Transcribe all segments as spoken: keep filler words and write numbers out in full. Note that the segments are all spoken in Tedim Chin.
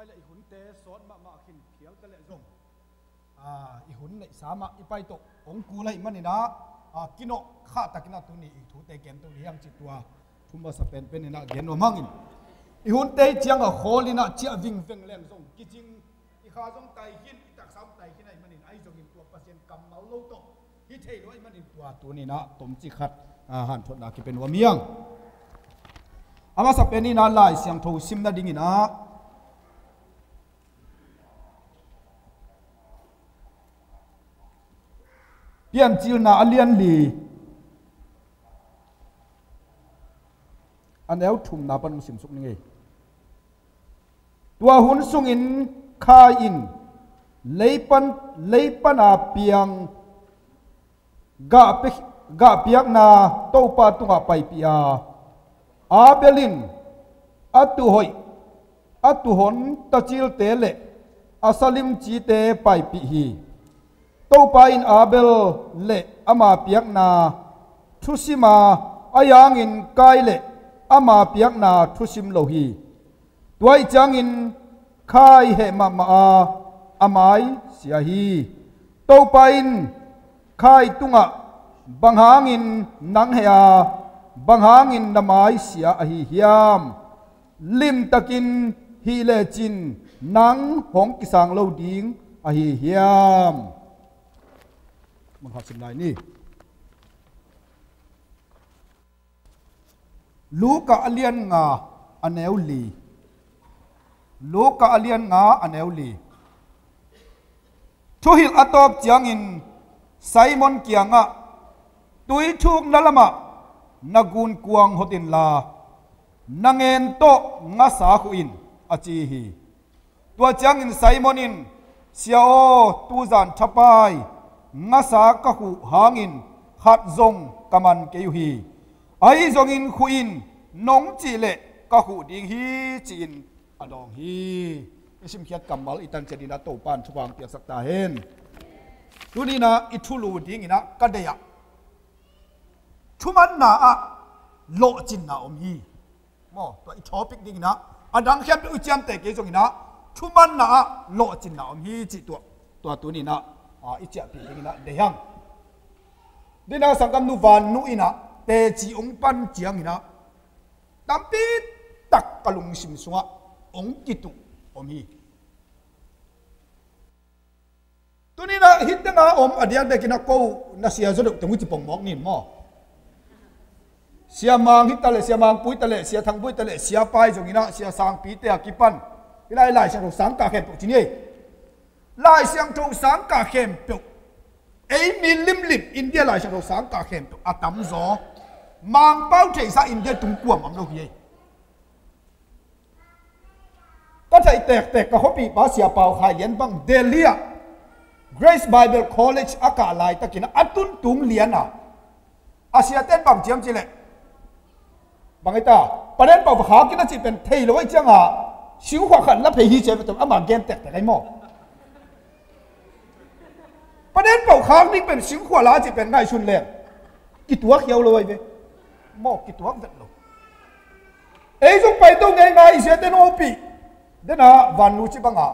I hunte sawt mahmah khin phial ta leh zong, a, i hun neihsa mah i pai tawh hong kul ahih manin ah, a, kinawh khah takin ah tuni i thute gen to ding hi hang cih tua thu masa penpen in ah gen nuam hangin, i hunte ciang a khawl in ah ciah vingveng leng zong kicing, i kha zong tai khin, i taksa zong tai khin ahih manin ahi zongin tua Pasian kammal lo tawh hi thei lo ahih manin tua tuni in ah tomcik khat, a, hanthotna kipia nuam hi hang. A masa pen in ah Lai Siangtho sim nadingin ah Piancilna a lian li, a neu thumna pan hong simsuk ning ei. Tua hun sungin Khain leipan, leipana piang gah pe-, gah piakna Topa tungah paipih a, Abel in a tuhoih, a tuhon tacilte le a salimcite paipih hi. Topa in Abel le ama piakna thusim a, ahi hangin Khain le ama piakna thusim lo hi. Tua ahih ciangin Khain heh mahmah a, a mai sia hi. Topa in Khain tungah, "Bang hangin nang heh a, bang hangin na mai sia ahi hiam? Limtakin hih lecin nang hong kisang lo ding ahi hiam?" Mun khat sim lai ni. Luka a lian nga, a neu li. Luka a lian nga, a neu li. Thuhilh a tawp ciangin Simon kiangah, "Tui thukna lamah na gunkuang hot inla, na ngen tawh ngasa khuh in," a ci hi. Tua ciangin Simon in, "Sia aw, tuzan thapai ngasa ka khuh hangin khat zong ka man kei uh hi. Ahi zongin khuh in, nong cih leh ka khuh ding hi," ci-in a dawng hi. I simkhiat kammal i tan ciat in ah Topa in thupha hong piaksak ta hen. Tuni in ah i thulu dingin ah ka deih ah thumanna ah lawhcinna om hi. Maw, tua i topic dingin ah, a dang khempeuh i ciamteh kei zongin ah, thumanna ah lawhcinna om hi cih tua, tua tuni in ah, a, i ciahpih dingin ah deih hang. Tua in ah sanggam nu Van Nu in ah teci hong pan ciangin ah tampi tak ka lungsim sungah hong kituh om hi. Tuni in ah hih tengah om a diakdiakin ah ko na sia zaw deuh teng uh ci pongmawk ni maw? Sia Mang hi ta leh, Sia Mang Pu hi ta leh, Sia Thang Pu hi ta leh, Sia Pa hi zongin ah, Sia Sang Pi te a kipan hih lai Lai Siangtho sangkah khempeuh ci ni ei. Lai Siangtho sangkah khempeuh, ei mi limlim India Lai Siangtho sangkah khempeuh a tamzaw Mangpau theihsa India tung kuamah om lo hi ei. Ka theih tektek ka khuapihpa Sia Pau Khai Lian bang Delhi ah Grace Bible College a kah laitakin a tuntung lian a, a siate in bang ci hiam cih leh, bang hi ta, Paden Pau va khak in a cih pen thei lo ahih ciangin singkhuah khat la phei hi ci a, ama gen tektek ahi maw? Paden Pau khak ding pen singkhuah la a cih pen ngaihsun leng kituak hiau lo ahi ve. Maw, kituak vet lo. Ei zong pai to ngeingai, i siate in hong hopih. Tua in ah Van Nu ci bangin,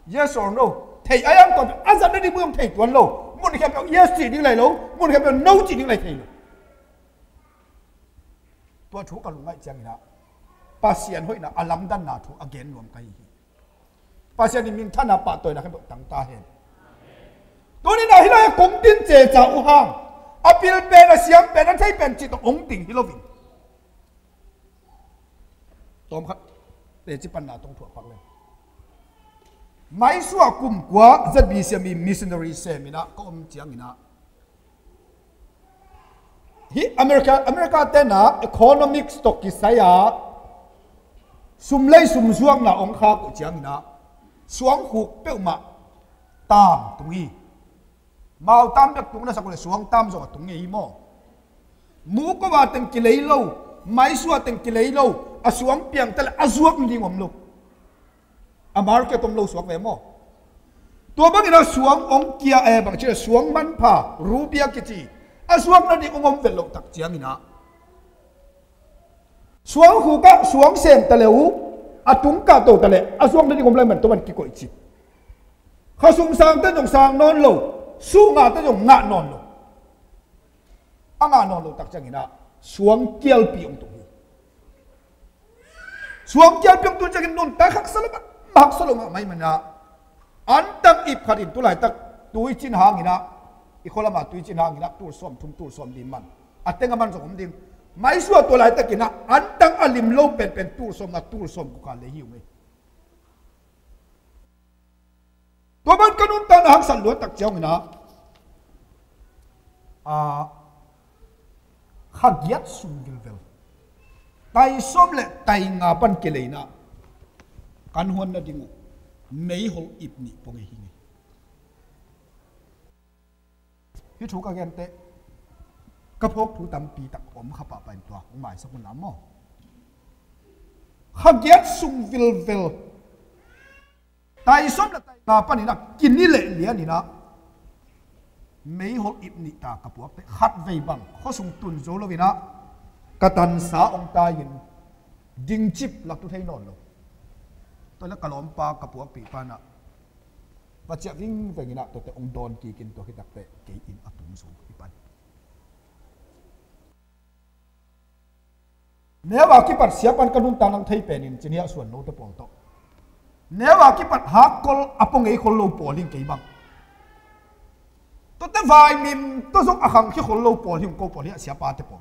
yes or no, thei a hiam, tua a zatna ding mun zong thei tuan lo. Mun khempeuh yes cih ding lai lo, mun khempeuh no cih ding lai thei lo. Tua thu ka lungngaih ciangin ah Pasian hoihna a lamdanna thu a gen nuam ka hi hi. Pasian in minthanna, pahtawina khempeuh tang ta hen. Tuni in ah hih lai-ah kong din ceca uh hang, a pil pen, a siam pen, a thei pen cih tawh hong ding hi loin, tawmkhat teci panna tawh thuak pak leng. Maisuah kum kua Z B C M i missionary sem in ah ka om ciangin ah, hih America, America te in ah economics tawh kisai-a sum lei sum zuakna hong khak uh ciangin ah suangkhuk peuhmah tam tung hi. Mau tam bek tung na sak uh leh suang tam zong a tung ngei hi maw? Mu ko a teng kilei lo, maisuah teng kilei lo, a suang piang ta leh a zuak ding om lo. A market om lo suak ve maw? Tua bangin a suang hong kia, eh, bang ci leh suang manpha, ruby a kici, a zuak nading hong om vet loh tak ciangin ah suangkhuk ah suang sem ta leh uh, A tung kah to ta leh a zuak nading om lai man tua man kikoih cip. Khasum sangte zong sang nawn lo, sungate zong ngah nawn lo. A ngah nawn lo tak ciangin ah suang kialpi hong tung hi. Suang kialpi hong tung ciangin nuntak haksa lo mahmah, haksa lo mahmah ahih manin ah antang ip khat in tu laitak tuicin hangin ah, i khualama tuicin hangin ah tul sawm thum tul sawm li man, a teng a man zong om ding. Maisuah tua laitakin ah antang a lim lo penpen tul sawm nga tul sawm guk a lei hi uh ngei. Tua ban ka nuntakna haksat luat tak ciangin ah, ah, kha giat sung vilvel, tai sawm le tai nga pan kileina kan huan nading uh meihol ip nih pua ngei hi ngei. Hih thu ka gente ka phawk thu tampi tak om kha pahpah in tua hong maisak un la maw? Kha giat sung vilvel, tai sawm le tai nga panin ah kini leh lianin ah meihol ip nih ta ka puakte khat vei bang khuasung tun zo loin ah ka tansa hong tai-in dingcip lak tu thei nawn lo. Tua le ka lawmpa ka puakpih pan ah va ciah vingvengin ah tuate hong dawn kikin tua khit takteh kei inn a tung zo hi pan. Neu a kipat siapan ka nuntak nang thei penin ciniah suan lote pawl tawh, neu a kipat hakkol a pua ngei khol lo pawl hi kei bang. Tuate vaimim tua zong a khangkhia khol lo pawl hi ung ko pawl hi a siapate pawl.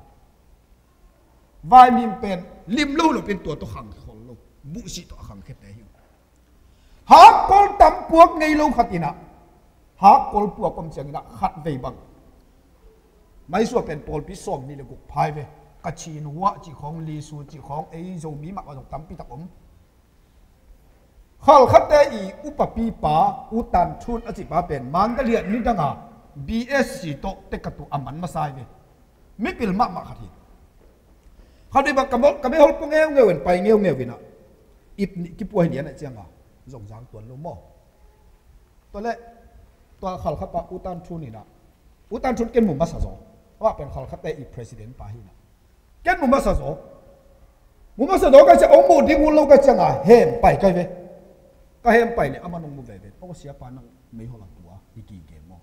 Vaimim pen lim lo lo pen tua tawh khangkhia khol lo, buhsih tawh a khangkhiate hi ung. Hakkol tam puak ngei lo khat in ah hakkol puak om ciangin ah khat vei bang. Maisuah pen pawlpi sawm nih le guk phai ve. Kachin huah cih khawng, Lisu cih khawng, ei Zomi mahmah zong tampi tak om. Khalkhate i upapipa U Tan Thun a cihpa pen Mandalay ah nidanga B S C tawh tekatu a man masa hi ve. Mipil mahmah khat hi. Khat vei bang ka mol, ka meihol pua ngeungeu in pai ngeungeu in ah ip nih kipua hi lian ah cianga zongzang tuan lo maw? Tua leh tua Khalkhapa U Tan Thun in ah, U Tan Thun ken mu masa zaw. Amah pen Khalkhate i president pa hi in ah ken mu masa zaw. Mu masa zaw ka ciang hong muh ding hun lo ka cianga hem pai kai ve. Ka hem pai leh amah nong mu veve. Aw siapa nang meihol a tua hi kigem maw?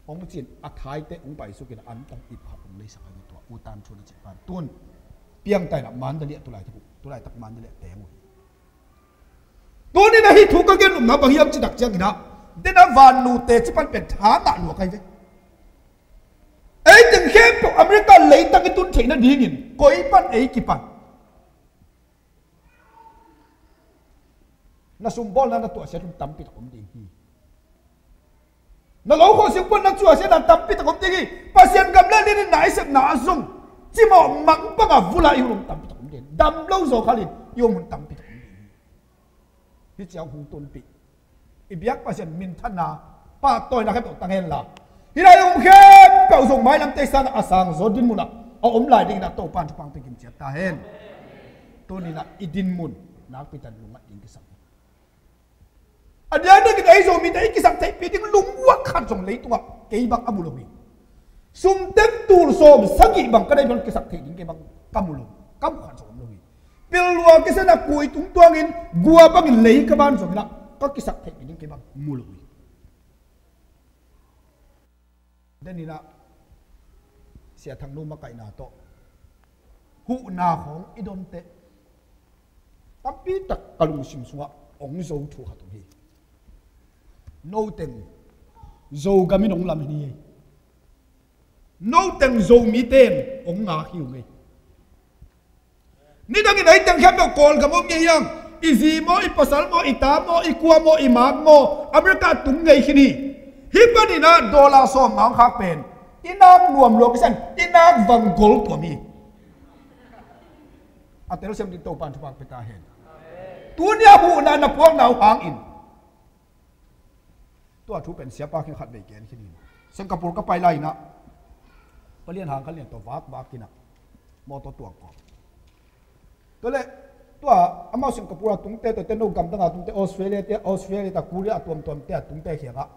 Hong cin a thaite hong paisuk in a antang ip khat hong leisak a tua U Tan Thun a cih pan tun piangtai in ah Mandalay ah tulai tak, tulai tak Mandalay ah teng uh hi. Tunin ahi thu ka gen nopna bang hiam cih tak ciangin ah den a vannute cih pan pen tha ngah lua kai ve. Ei teng khempeuh America leitang i tun theih nadingin koi pan ei kipan? Na sumbawlna na tuahsiat hun tampi tak om ding hi. Na lo khawh singpuan na tuahsiatna tampi tak om ding hi. Pasian gam le lianna i sepna a zong cimawh mang panga vula i hun om tampi tak om ding hi. Dam lo zaw khalin i om hun tampi tak om ding hi. Hih ciang hong tunpih i biak Pasian minthanna pahtawina khempeuh tang hen la, hih lai hong khempeuh zong mailam teisan a sang zaw dinmun ah a om lai dingin ah Topan thupha pia kim ciat ta hen. Tunin ah i dinmun nakpi tan lungngat ding kisam hi. A diakdiakin ei Zomite i kisap theihpih ding lungmuang khat zong leitungah kei bang a mu lo hi. Sum teng tul sawm sagih bang ka neih bang kisap theih ding kei bang ka mu lo, ka mu khat zong om lo hi. Pil lua kisian a kui tung tuangin gua bangin lei ka ban zongin ah ka kisap theihpih ding kei bang mu lo hi. Denin ah Sia Thang Nu makaihna tawh huhna khawng i don teh tampi tak ka lungsim sungah hong zo thu khat om hi. Noteng Zogam in hong lam hi ni. Noteng Zomite in hong ngak hi uh ngei. Nidangin ei teng khempeuh Kawlgam om ngei hiam? I zi maw, i pasal maw, i ta maw, i kua maw, i mak maw, America tung ngei khin hi. Hih panin ah dollar sawm ngah khak pen i nak nuam lua kisian, i nak vang gol tuam hi. A telsiam ding Topan thupha pia ta hen. Tuni a huhna na puakna uh hangin tua thu pen siapa khin khat vei gen khin in Singapore ka pai lai-in ah palian hang khan lian tawh vakvak in ah mawtaw tuak kawm. Tua leh tua amau Singapore a tungte, tuate no gamdang a tungte, Australia te, Australia ta Korea a tuamtuamte a tungte kiangah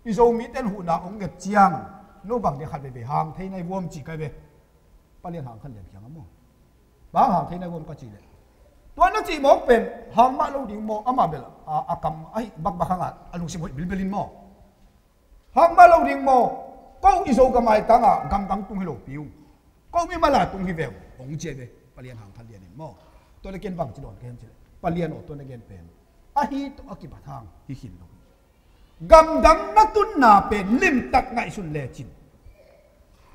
i Zomite in huhna hong nget ciang no bang dia khat veve hang thei nai vuam ci kai ve. Palian hang khan lian kiangah maw? Bang hang thei nai vuam ka ci leh Tua na cih mawk pen hang mah lo ding maw, amah bel a, a kam ahi bakbak hangah a lungsim hoih bilbel in maw? Hang mah lo ding maw? Ko i Zogam maitangah gamdang tung hi lo piu. Ko mi mala tung hi veu, hong cia ve, Palian hang phat lian in maw? Tua na ken bang ci dawn ka hiam cileh, Palian aw, tua na gen pen ahi tawh a kibat hang hi khin lo hi. Gamdang na tunna pen limtak ngaihsun lecin,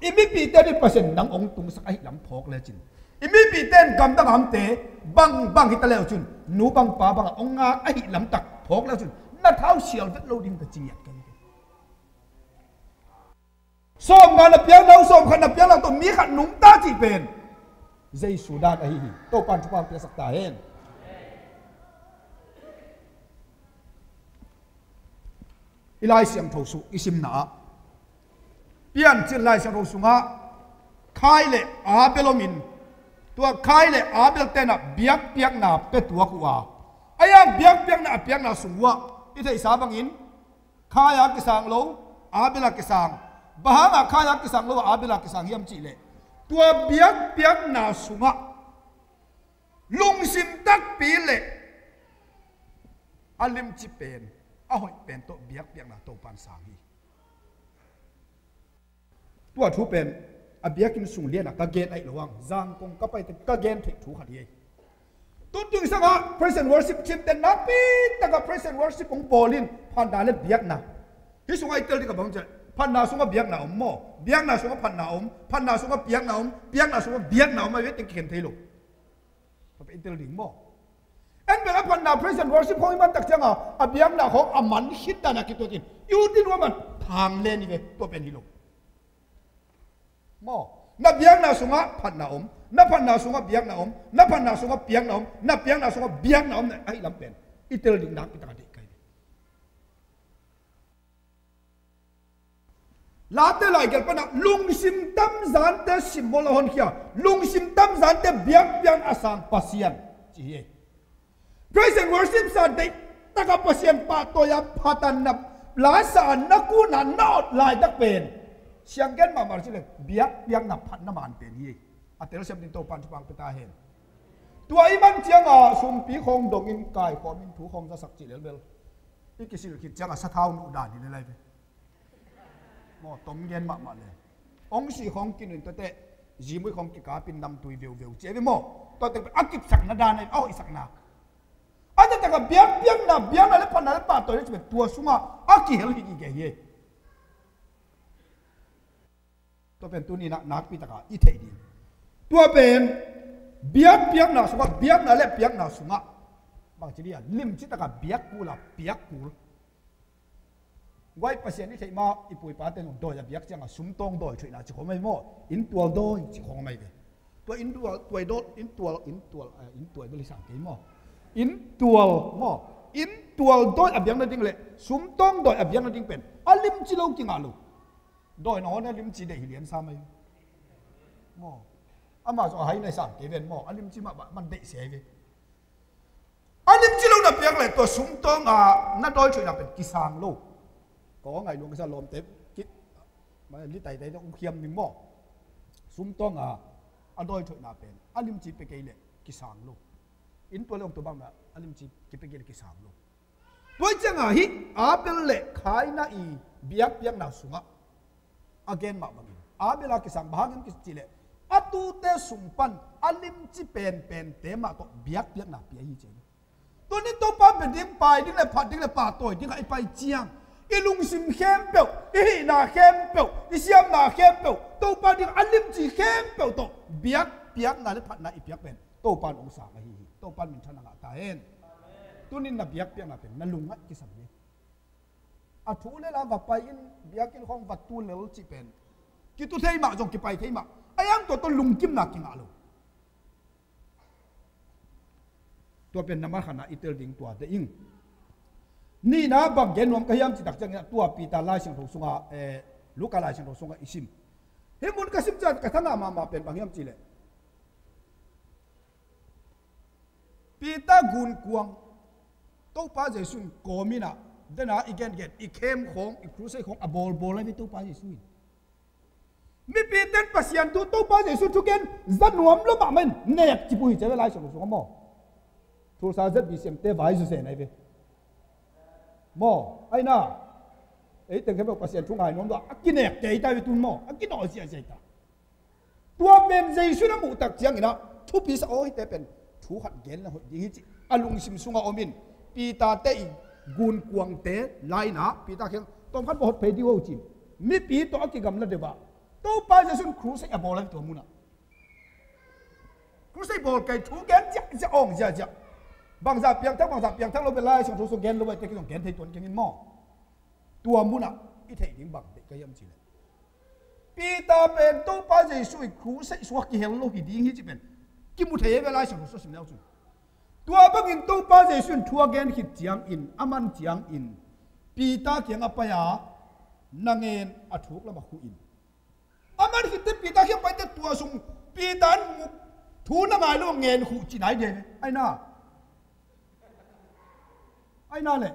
i mipite in Pasian nang hong tungsak ahi lam phawk lecin, i mipite in gamdang a omte bangbang hita leu cun, nu bang pa bangah hong ngak ahi lamtak phawk leu cun, na thau sial vet lo ding ka ci ngiat ka hi. Sawm nga na piakna uh, sawm khat na piakna uh tawh mi khat nungta cih pen Jesu dan ahi hi. Topan thupha piaksak ta hen. I Lai Siangtho sung i simna ah Piancil Lai Siangtho sungah Khain le Abel om in, tua Khain le Abel tenah biakpiakna pia tuak uh a, a yang biakpiakna a piakna sung uhah i theihsa bangin Khain a kisang lo, Abel a kisang. Bang hangah Khain a kisang lo a Abel a kisang hiam cihleh, tua biakpiakna sungah lungsim takpi le a limci pen, a hoih pen tawh biakpiakna Topan sang hi. Tua thu pen a biakinn sung lianah ka gen aih lo ang, zangkong ka paite ka gen theih thu khat hi. Tuting sangah praise and worship team te nakpi takah praise and worship hong bawl in, phatna le biakna. Hih sungah i tel ding a bang ciah, phatna sungah biakna om maw? Biakna sungah phatna om, phatna sungah biakna om, biakna sungah biakna om, a biakte kikhen thei lo. Tua pen i tel ding maw? En bel a phatna praise and worship khawng i man tak cianga a biakna khawng a man khit dana kituakin i ut i nuam a thang len i ve, tua pen hi lo. Maw? Na biakna sungah phatna om, na phatna sungah biakna om, na phatna sungah biakna om, na biakna sungah biakna om, na ahi lam pen i tel ding nakpi taka deih kai ve. Late laigelh panah lungsim tamzante simmawh lo honkhia, lungsim tamzante biakpiakna a sang Pasian ci hi. Praise and worship sa deih taka Pasian pahtawi a phatanna lasa a na kuna na awt laitak pen sianggen mahmah cileng biakpiakna phatna man pen hi. A telsiam ding Topan thupha pia ta hen. Tua i man cianga sumpi khawng dongin kaikhawmin thu khawng zasak cih lelbel i kisil khit cianga sathau nuh dan hi le lai ve. Maw, tom gen mahmah le. Ong si khawng kinun tuate, zimui khawng kikapin namtui veuveu ci a ve maw. Tuate a kipsakna dan a hoihsakna. A taktak a biakpiakna, biakna le phatna le pahtawi le ci pen tua sungah a kihel hi gige hi. Tua pen tuni-in ah nakpi taka i theih ding. Tua pen biakpiakna sungah, biakna le piakna sungah bangci dia limci taka biak kul a piak kul. Guai Pasian i theih ma i pu i pate zong dawi a biak cianga sumtawng dawi thuihna ci khawm ahi maw? Inntual dawi ci khawm ahi ve. Tua inntual, tuai dawi, inntual, inntual, eh, inntual bel i sang kei maw? Inntual maw? Inntual dawi a biak nading le sumtawng dawi a biak nading pen a limci lo kingah lo. Dawi na hawn a limci deih hi lian sam ahi maw? Amah zong a hai na i sang kei ven maw? A limci mah man deih sia ahi ve. A limci lo na piak le tua sumtawng a na dawi thuihna pen kisang lo. Ka aw ngai luang kisa lawmte kit ma li taitai na ung khiam ning maw? Sumtawng a a dawi thuihna pen a limci pia kei le kisang lo. Inntual le ong tua bang na a limci kipia kei le kisang lo. Tua cianga hih Abel le Khaina i biakpiakna sungah a gen mah bangin Abel a kisang bang hangin kici le a tute sung pan a limci penpente mah tawh biakpiakna pia hi ci. Tunin Topa bia ding, pai ding le phat ding le pahtawi dingah i pai ciang i lungsim khempeuh, i hihna khempeuh, i siamna khempeuh Topa ding a limci khempeuh tawh biakpiakna le phatna i piak pen Topa in hong sang ahi hi. Topa in minthanna ngah ta hen. Tunin na biakpiakna pen na lungngaih kisam hi. A thu le la va pai in biakinn khawng va tu lel cih pen kitu thei mah zong kipai thei mah a iang tua tawh lungkimna kingah lo. Tua pen namar khatna i tel ding tua te ing. Nihna bang gen nuam ka hiam cih tak ciangin tua Peter Lai Siangtho sungah, eh, Luka Lai Siangtho sungah i sim. Hih mun ka sim ciang ka thangah mahmah pen bang hiam cih leh Peter gunkuang Topa Jesu in kawm inah dena i gengen i khem khawng i crusade khawng a bawlbawl ahi Topa Jesu in. Mipite in Pasian thu Topa Jesu thugen za nuam lo mahmah in nek cip uh hi cia ve Lai Siangtho sungah maw? Tulsa Z B C M te vai zuzen ai ve. Maw, ai na. Ei teng khempeuh Pasian thu ngai nuam lo a kinek kei ta ve tun maw. A kinawh ziahziah ta. Tua pen Jesu na muh tak ciangin ah thupi sa aw, hihte pen thu khat gen le hoih ding hi ci a lungsim sungah om in, Peter te i gunkuangte lai-in ah Peter kiang tawm khat bawh hot phei ding uh ci-in mipi tawh a kigamla deuh ah Topa Jesu in crusade a bawl a tua munah. Crusade bawl kei thu gen ziahziah awng ziahziah. Bangzah piangthak bangzah piangthak lo bel Lai Siangtho sung gen lo bel te kizong gen thei tuan keng in maw. Tua munah i theih ding bang deih ka hiam cih leh Peter pen Topa Jesu i crusade sungah kihel lo hi ding hi cih pen kimu thei hi ve Lai Siangtho sung sim leu cun. Tua bangin Topa Jesu in thu a gen khit ciangin a man ciangin Peter kiangah pai a na ngen a thuk lamah khuh in. A man khitte Peter kiang paite tua sung Peter in thu na ngai lo ngen khuh ci nai de ve. Ai na. Ai na le.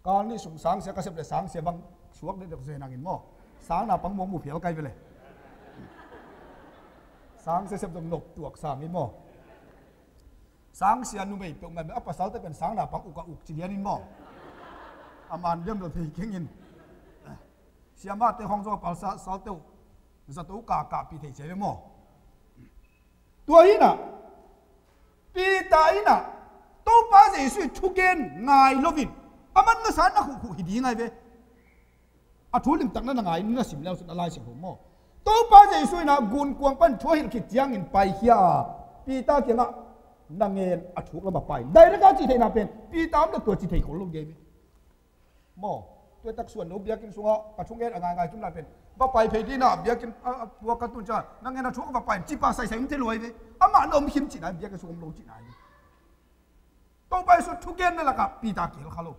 Kal nih sung sangsia ka sep le sangsia bang suak deuhdeuh zen hangin maw. Sang naupang muak mu phial kai ve le. Sangsia sep zong nop tuak sang in maw. Sangsia numei peuhmah a pasalte pen sang naupang uk a uk ci lian in maw. A man liam lo thei keng in. Siamahte khawng zong a pasalte uh zato kakahpih thei cia ve maw. Tua hi-in ah Peter in ah Topa Jesu i thugen ngai loin a man ngasa na khuhkhuh hi ding ai ve. A thu limtak na na ngai na sim leu cun a Lai Siangtho maw. Topa Jesu in ah gunkuang pan thu a hilh khit ciangin paikhia a Peter kiangah na ngen a thuk lamah pai. Direct a cih theihna pen Peter om le tua ci thei khol lo ngei ve. Maw, tua tak suan lo biakinn sungah ka thungen a ngaingai kim lai pen va pai phei dina biakinn a, a, tua ka tun ca na ngen a thuk va pai in cipa saisai um thei luai ve. Amah na om him cihna biakinn sung om lo cihna hi. Topa Jesu thugenna lakah Peter kihel kha lo.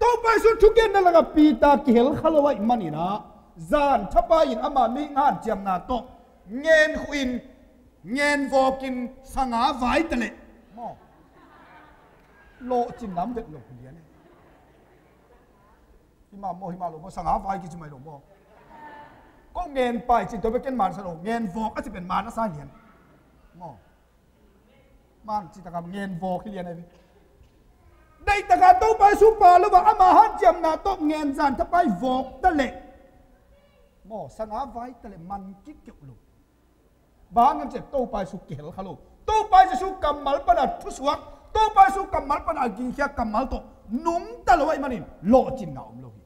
Topa Jesu thugenna lakah Peter kihel kha lo ahih maninah zan thapai in ama mi ngan ciamna tawh ngen khuh in ngen vawkin sanga vai ta leh maw. Lawhcin nam vet lo lian. Hima maw, hima lo maw, sanga vai kici mai lo maw. Ko ngen pai cin to be ken man sa lo, ngen vawk a ci pen man a sa lian. Maw. Man ci taka ngen vawk hi lian a hi. Dai taka Topa Jesu pa lo va ama hanciamna tawh ngen zan thapai vawk ta leh. Maw, sanga vai ta leh man kikeuh lo. Bang hang hiam cih leh Topa Jesu kihel kha lo. Topa Jesu kammal pana thusuak, Topa Jesu kammal pana a gingkhia kammal tawh nungta lo ahih manin lawhcinna om lo hi.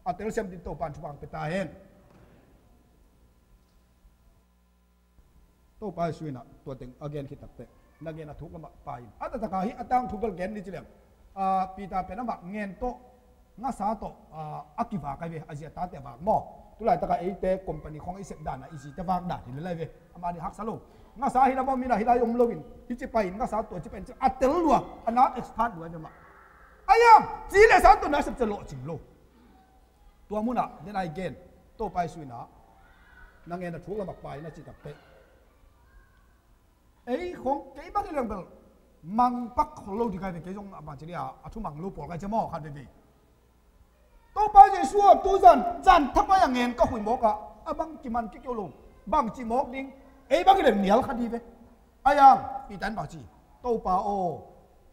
A telsiam ding Topa in thupha pia ta hen. Topa Jesu in ah tua teng a gen khit takteh na ngen a thuk lamah pai in. A taktak a hih a tangthu bel gen ni ci leng. Ah, Peter pen amah ngen tawh ngasa tawh, ah, a kivak ahi ve, a zi a tate a vak maw. Tulaitak a eite company khawng i sep dan a i zite vak dan hi lel ahi ve. Amah nih haksa lo. Ngasa hi lam om in ah hih lai om lo in. Hih ci pai in ngasa tua ci pai in ci a tel lua, a nak expert lua ahi ve mah. Ai am, ci le sa tawh na sep ci lawhcing lo. Tua munah, den ai gen, Topa Jesu in ah, na ngen a thuk lamah pai na cih takteh. Ei khawng kei bang hi leng bel, mang pak khol lo ding kai ve kei zong a bang ci dia, a thu mang lo pawl kai cia maw, khat veve. Topa Jesu aw, tu zan, zan thapai a ngen ka khuh mawk ah, a bang kiman kikeu lo, bang ci mawk ding, ei bang hi leng nial kha di ve. Ai am, Peter in bang ci, Topa aw,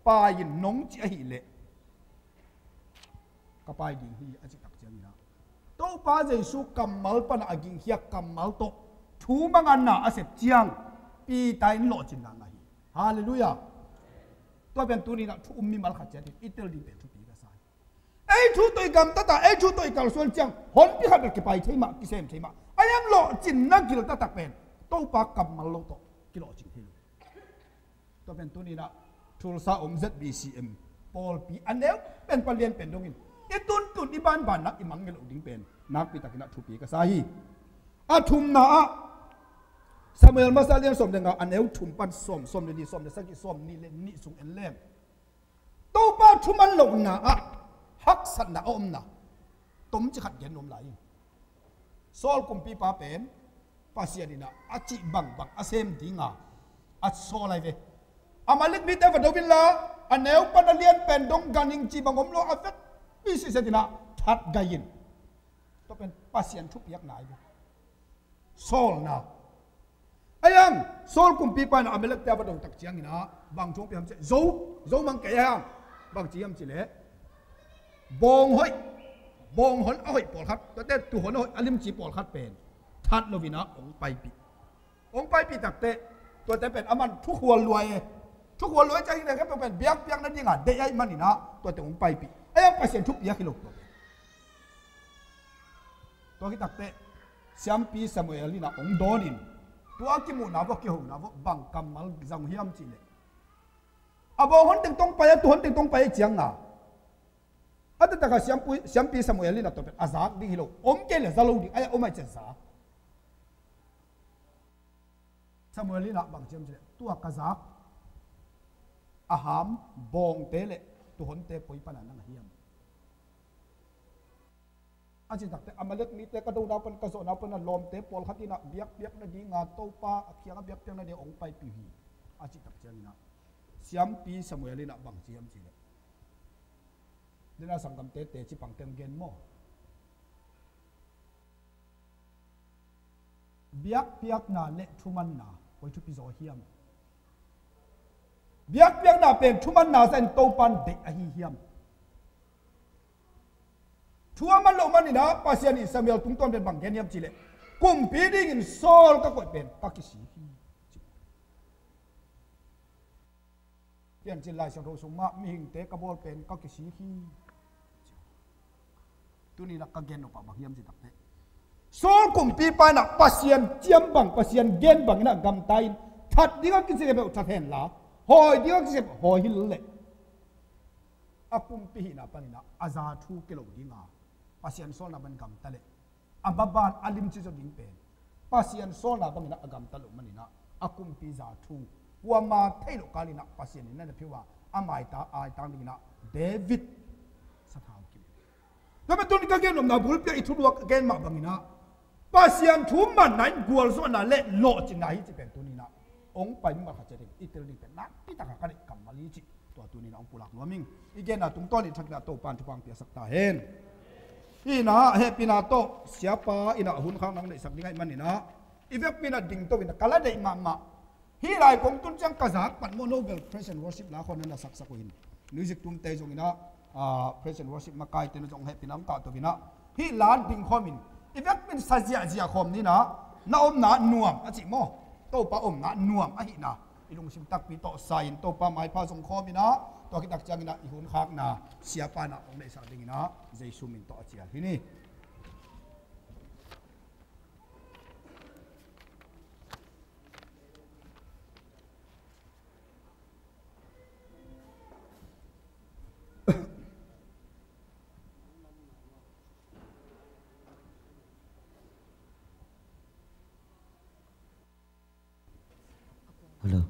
pai in nong ci ahih leh. Ka pai ding hi a cih tak ciangin ah Topa Jesu kammal pana a gingkhia kammal tawh thu manganna a sep ciang Peter in lawhcinna ngah hi. Halleluiah. Tua pen tuni in ah thu um mimal khat ciat in i tel ding pen thupi ka sa hi. Ei thu tawh i gamtat a, ei thu tawh i kalsuan ciang honpi khat bel kipai thei mah, kisem thei mah. Ai am, lawhcinna gil taktak pen Topa kammal lo tawh kilawhcin thei lo. Tua pen tuni in ah Tulsa om Z B C M pawlpi a neu pen pan lian pen dongin i tuntun i banban nak i mangngilh loh ding pen nakpi takin ah thupi ka sa hi. A thumna ah Samuel masa lian sawm le nga a neu thum pan sawm, sawm le nih, sawm le sagih, sawm nih le nih sung en leng. Topa thuman lohna ah haksatna a omna tomci khat gen nuam lai hi. Saul kumpipa pen Pasian in ah a cih bangbang a sem dinga a sawl ahi ve. Amalek mite va do inla a neu pan a lian pen dong ganhing cih bang om lo a vekpi sitset in ah that gai in. Tua pen Pasian thupiakna ahi ve. Sawlna. Ahi hang Saul kumpipa in ah Amalekte a va do tak ciangin ah bang thu hong pia hiam cih leh, zo, zo mang kei ahi hang, bang ci hiam cih leh, bawng hoih, bawng hon a hoih pawlkhat, tuate tuuhon a hoih a limci pawlkhat pen that loin ah hong paipih. Hong paipih takteh tuate pen aman thukhual luai e. Thukhual luai ciangin ah khempeuh pen biakpiak nadinga deih ahih manin ah tuate hong paipih. Ahi hang Pasian thupiak hi lo tua pen. Tua khit takteh siampi Samuel in ah hong dawnin, tua a kimuhna vawh, kihona vawh bang kammal zang uh hiam cih leh, a bawng hon teng tawh hong pai a, tuuhon teng tawh hong pai ahih ciangin ah, a taktak a siampi, siampi Samuel in ah tua pen a zak ding hi lo, om kei leh za lo ding, ahi hang om ahih ciang za. Samuel in ah bang ci hiam cih leh, tua ka zak a ham bawngte leh tuuhonte poi pan a nang ahi hiam? A cih takteh, Amalek mite ka dona uh pan, ka zawhna uh pan a lawmte pawlkhat in ah biakpiak nadinga Topa a kiangah biakpiak nadinga hong paipih uh hi, a cih tak ciangin ah siampi Samuel in ah bang ci hiam cih leh, den a sanggamte teci pangte hong gen maw? Biakpiakna leh thumanna koi thupi zaw hiam? Biakpiakna pen thumanna zahin Topa in deih ahi hiam? Thu a man loh manin ah Pasian in Samuel tungtawn pen bang gen hiam cih leh, kumpi dingin Saul ka koih pen ka kisik hi. Piancil Lai Siangtho sung mah, mihingte ka bawl pen ka kisik hi. Tuni-in ah ka gen nop ah bang hiam cih takteh, Saul kumpipa in ah Pasian ciam bang, Pasian gen bangin ah gamta in, that ding a kisik peuh that hen la, hawi ding a kisik peuh hawi hi lel leh, a kumpi hihna panin ah a za thu kilo dinga, Pasian sawlna bang gamta leh, a maban a limci zaw ding pen Pasian sawlna bangin ah a gamta loh manin ah a kumpi za thu kuama thei loh kalin ah Pasian in na na pia uh a, a maita aitang dingin ah David sathau kim. Tua pen tuni ka gen nopna bulpi ah i thulu ah ka gen mah bangin ah Pasian thu manna in gualzawhna leh lawhcinna hi cih pen tuni-in ah hong pai mimal khat ciat in i tel ding pen nakpi takin ka deih kammal hi cih tua tuni-in ah hong pulak nuam ing. I genna tungtawn in thak in ah Topa in thupha hong piaksak ta hen. Hih in ah hehpihna tawh siapa in ah hun khakna hong neihsak ding ahih manin ah i vekpi in ah dingto in ah ka la deih mahmah. Hih lai kong tun ciang ka zak pan maw, no bel praise and worship la khawng na na saksak uh hi. Music tumte zong in ah, ah, praise and worship makaite na zong hehpihna hong kahto in ah, hih la ding khawm in, i vekpi in sa ziahziah khawm ni in ah, na omna nuam a cih maw, Topa omna nuam ahihna i lungsim takpi tawh sa in, Topa maipha zong khawm in ah, tua khit tak ciangin ah i hun khakna siapa in ah hong neihsak dingin ah Jesu min tawh a cial hi ni. Hello.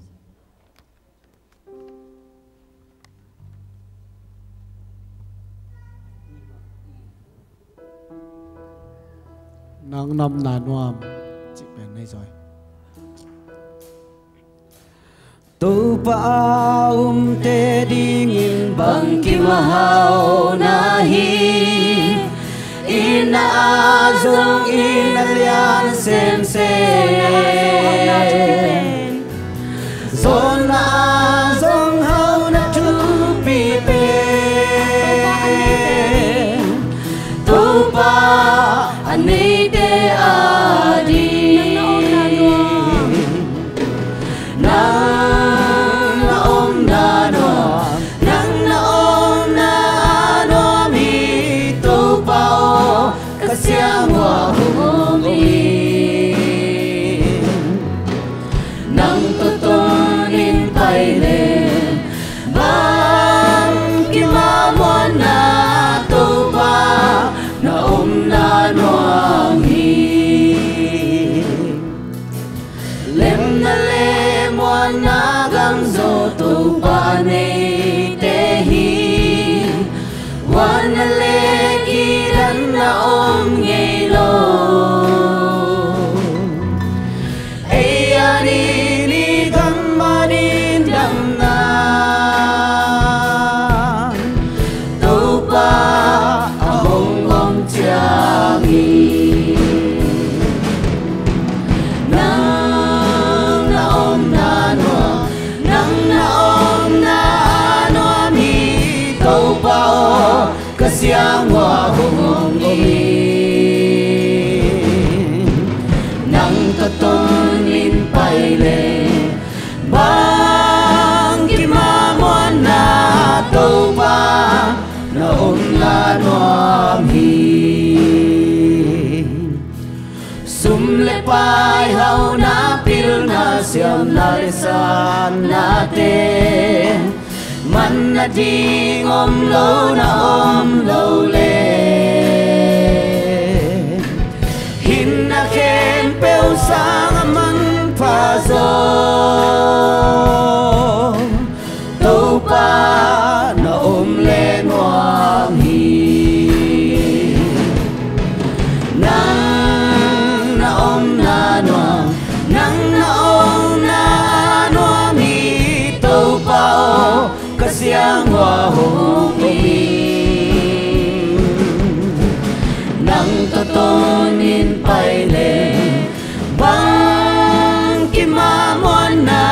Nang na omna nuam cih pen nei zaw hi. Topa a umte dingin bangkim a hau na hi. Itna ah zong itna lian semsem, zawhna ah zong hauhna thupi pen Topa a neite ading. Nang na omna nuam, nang na omna nuam hi Topa aw, ka siang uh ah hong om in. Nang tawh tun in pai leng bangkim a muanna Topa na omna nuam hi. Lemna le muanna gam zaw Topa a neite hi. Huanna le kidanna om ngei lo. Ei a ding i gam a ding damna Topa a hong om ciangin, nang hong om in. Nang tawh tawnin pai leng bang kimah muanna, Topa na omna nuam hi. Sum le pai, hauna, pilna, siamna le satnate, manna ding om lo na om lo le, hinna khempeuh sang a manpha zaw Topa na om le nuam hi. Nang na omna nuam, nang na omna nuam hi. Topa aw, ka siangua hong om in. Nang tawh tawnin pai leng bang kimah muanna,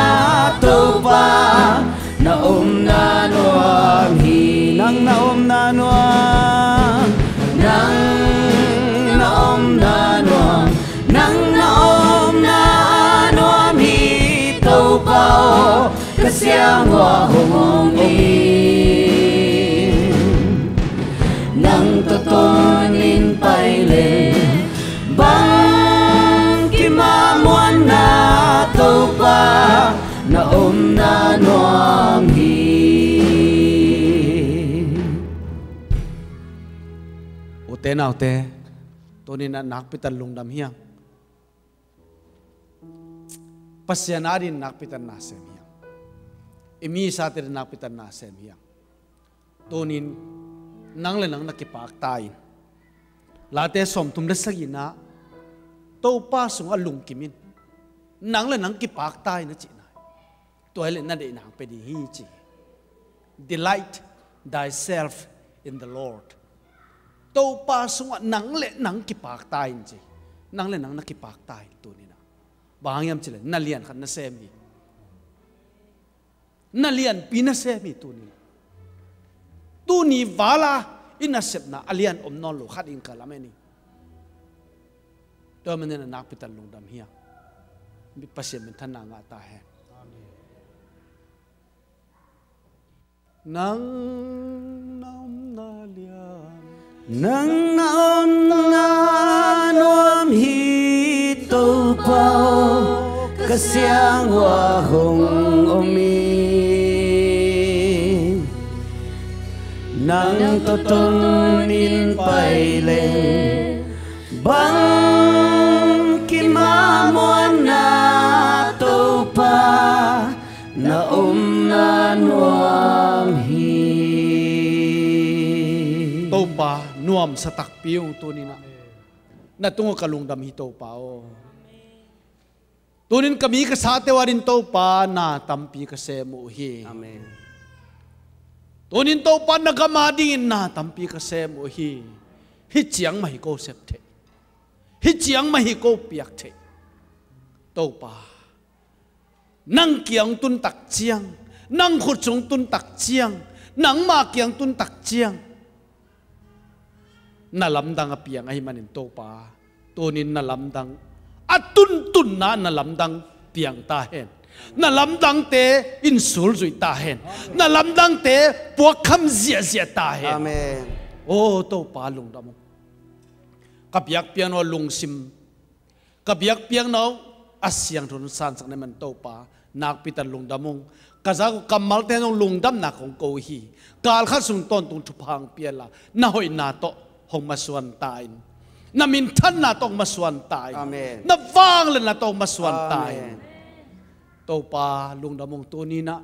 Topa na omna nuam hi. Nang na omna nuam, nang na omna nuam, nang na omna nuam hi. Topa aw, ka siangua hong om in. Nang tawh tawnin pai leng bang kimah muanna, Topa na omna nuam hi. Ute naute, tuni-in ah nakpi tak lungdam hi hang. Pasian adingin nakpi tak nasem hi hang. I misate adingin nakpi tak nasem hi hang. Tuni-in nang le nang na kipakta in. Late sawmthum le sagihna, Topa sungah lungkim in. Nang le nang kipakta in a cihna. Tua hi leh na deihna hong pia ding hi ci. Delight thyself in the Lord. Topa sungah nang le nang kipakta in ci. Nang le nang na kipakta in tuni-in ah. Bang hang hiam cih leh na lian khat na sem hi. Na lianpi na sem hi tuni-in ah. Tuni vala i nasepna a lian om nawn lo khat in ka lamen hi. Tua manin ah nakpi tak lungdam hi hang. Pasian minthanna ngah ta hen. Nang na omna lian, nang na omna nuam hi. Topa aw, ka siangua hong om in. Nang tawh tawnin pai leng bang kimah muanna, Topa na omna nuam hi. Topa nuamsa takpi ung tuni-in ah. Na tungah ka lungdam hi Topa aw. Tuni-in ka mi ka sate uh adingin Topa na tampi ka sem uh hi. Amen. Tuni-in Topa na gam adingin na tampi ka sem uh hi. Hih ciang mah hi ko sep theih. Hih ciang mah hi ko piak theih. Topa, nang kiang tun tak ciang, nang khut sung tun tak ciang, nangma kiang tun tak ciang, na lamdang a piang ahih manin Topa, tuni-in na lamdang a tuntunna na lamdang piang ta hen. Na lamdangte in sulzuih ta hen. Na lamdangte puakkham ziahziah ta hen. Amen. Aw Topa, lungdam ung. Ka biakpiakna uh lungsim, ka biakpiakna uh a siangtho nong sansak na hih manin Topa, nakpi tak lungdam ung. Ka zak uh kammalte hong lungdamna kong ko hi. Kal khat sung tawntung thupha hong pia inla, na hoihna tawh hong masuan ta in. Na minthanna tawh hong masuan ta in. Amen. Na vangliatna tawh hong masuan ta in. Amen. Topa lungdam ung. Tuni-in ah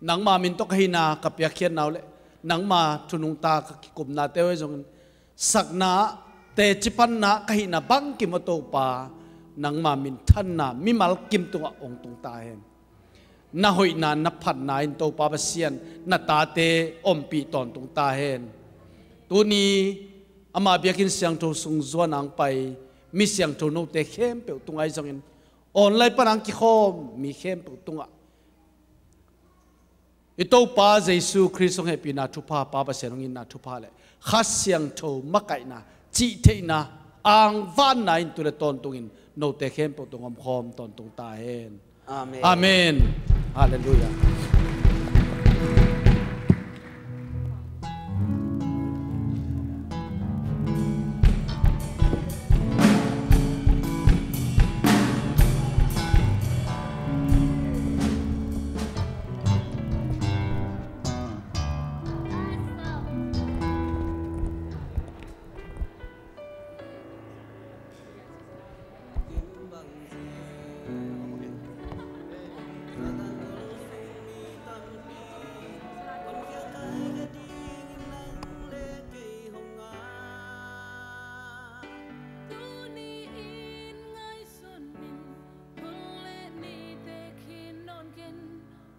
nangma min tawh ka hihna ka piakkhiatna uh le nangma thu nungta ka kikumnate uh ahi zongin, sakna ah teci panna ka hihna bangkim aw Topa, nangma minthanna mimal kim tungah hong tung ta hen. Na hoihna na phatna in Topa Pasian, na tate ompih tawntung ta hen. Tuni ama biakinn siangtho sung zuan a hong pai mi siangtho note khempeuh tungah ahi zongin, online pan a hong kikhawm mi khempeuh tungah i Topa Jesu Khrist hong hehpihna thupha, Pa Pasian hong itna thupha le Kha Siangtho makaihna, cihtheihna, angvanna in tu le tawntungin note khempeuh tung omkhawm tawntung ta hen. Amen. Amen. Halleluiah.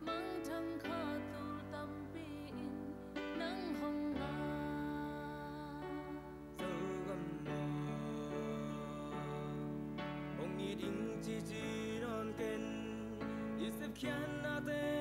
Mangthang kha tul tampi in nang hong ngak. Zogam maw, hong it ing cici nawn ken, i sepkhiatnate